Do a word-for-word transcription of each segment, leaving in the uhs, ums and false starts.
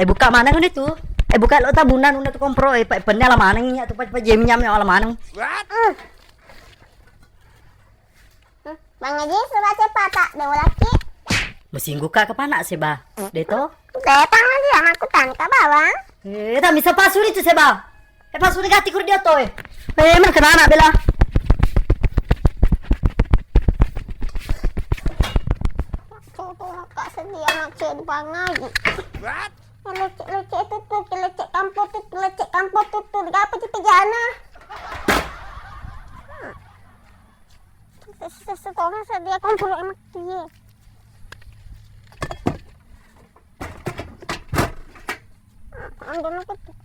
Eh, buka maneng ni tu. Eh, buka lo tabunna nuna tu kompro. Eh, pa-, penne ala maneng nya tu, pa-, pa-, jemi nyam ala maneng. Hmm. Hmm, Bang Haji, sudah cepat tak? Dua laki. Masinggu ka kepana seba. De to? De, Bang Haji, sama aku tani ka bawang. Eh, tak bisa pasuri tu seba. Eh, pasuri gati kuri dia to, eh. Eh, mana kena anak bela. Tuh, tuh, kak sedih anak cewek Bang Haji. Lecek, lecek itu tuh, lecek kampung tuh, lecek kampung tuh, tuh, apa sih pejana? Seseorang saya dia kompor emak dia. Anggun aku tuh.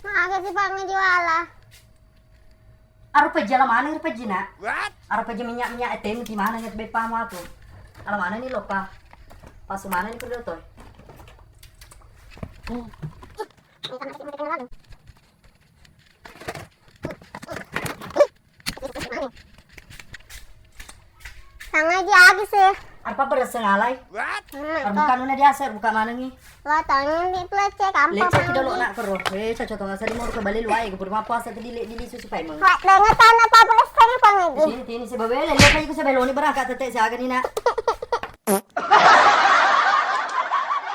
Nah, agak sih Bang jual lah. Aro pejji ala maneng ri pejji, Nak. What? Aro pejji minyak-minyak E T M di mana nya beppa mu atu. Ala maneng ni lopa. Pasu maneng ni kudu to. Sangaji habis ya. Apa berasa ngalai? What? Bukan una diasar, buka maneng ni. Wah, tangan di pelecek, kampo. Lecek ki dolo nak kero. Eh, cocok to ngasari mau ke bale luai, ke rumah puasa tadi le, di susu paimeng. Wah, dengan tanah apa pelecek apa ngaji? Sini, sini, sebab bele, lihat aja ke sebeloni berangkat tete siaga ni nak.